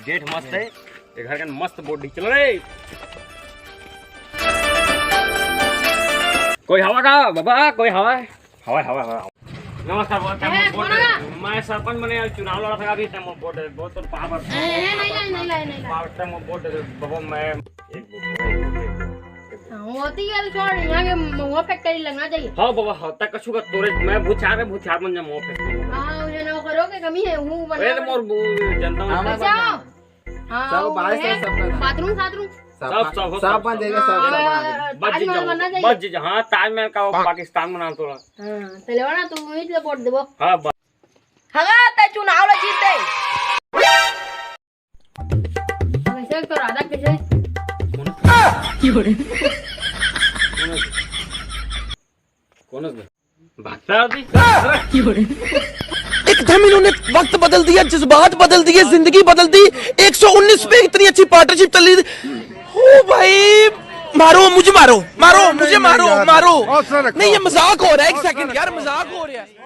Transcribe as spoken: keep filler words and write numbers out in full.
Gate मस्त हे, ये घर के मस्त बोर्ड दिख चल रे। कोई हवा का बाबा, कोई हवा हे? हवा, हवा, हवा। नमस्कार, बहुत टाइम ए, बोर्ड। मैं सरपंच बने, चुनाव लड़ा था अभी, टाइम बोर्ड है, बहुत तो पावर। ए, ए, नहीं, नहीं, नहीं, नहीं, नहीं। पावर टाइम बोर्ड, बाबा, मैं एक वोट, एक वोट, एक वोट, एक वोट। हाँ, होती है, छोड़, यहाँ के महुआ फैक्ट्री लगना चाहिए। हाँ बाबा, हाँ, तक कछु का तोरे, मैं भूछार है, भूछार बन जा महुआ फैक्ट्री। हाँ, उन्हें नौकरों के कमी है, वो बना अरे तो मोर वो जनता हाँ, में मैं अच्छा। बन जा। हाँ, सब वो बाहर से है, सब बना। बाथरूम, साथरूम। सब, सब, सब, सब सब बन जाएगा, सब, सब बना देगा। हाँ, बस ताजमहल बनना चाहिए। बस जी, हाँ, ताजमहल का वो पाकिस्तान बना थोड़ा। हाँ, चले वाला तू वहीं से वोट देबो। हाँ, बस। हगा, तै चुनाव ल जीत दे। कैसे तो राजा कैसे? कौन है? बता दी। एकदम इन्होंने वक्त बदल दिया, जज्बात बदल दिए, जिंदगी बदल दी। एक सौ उन्नीस पे इतनी अच्छी पार्टनरशिप चल रही थी। ओ भाई, मारो मुझे, मारो, मारो मुझे, मारो, मारो। नहीं, ये मजाक हो रहा है, एक सेकंड यार, मजाक हो रहा है।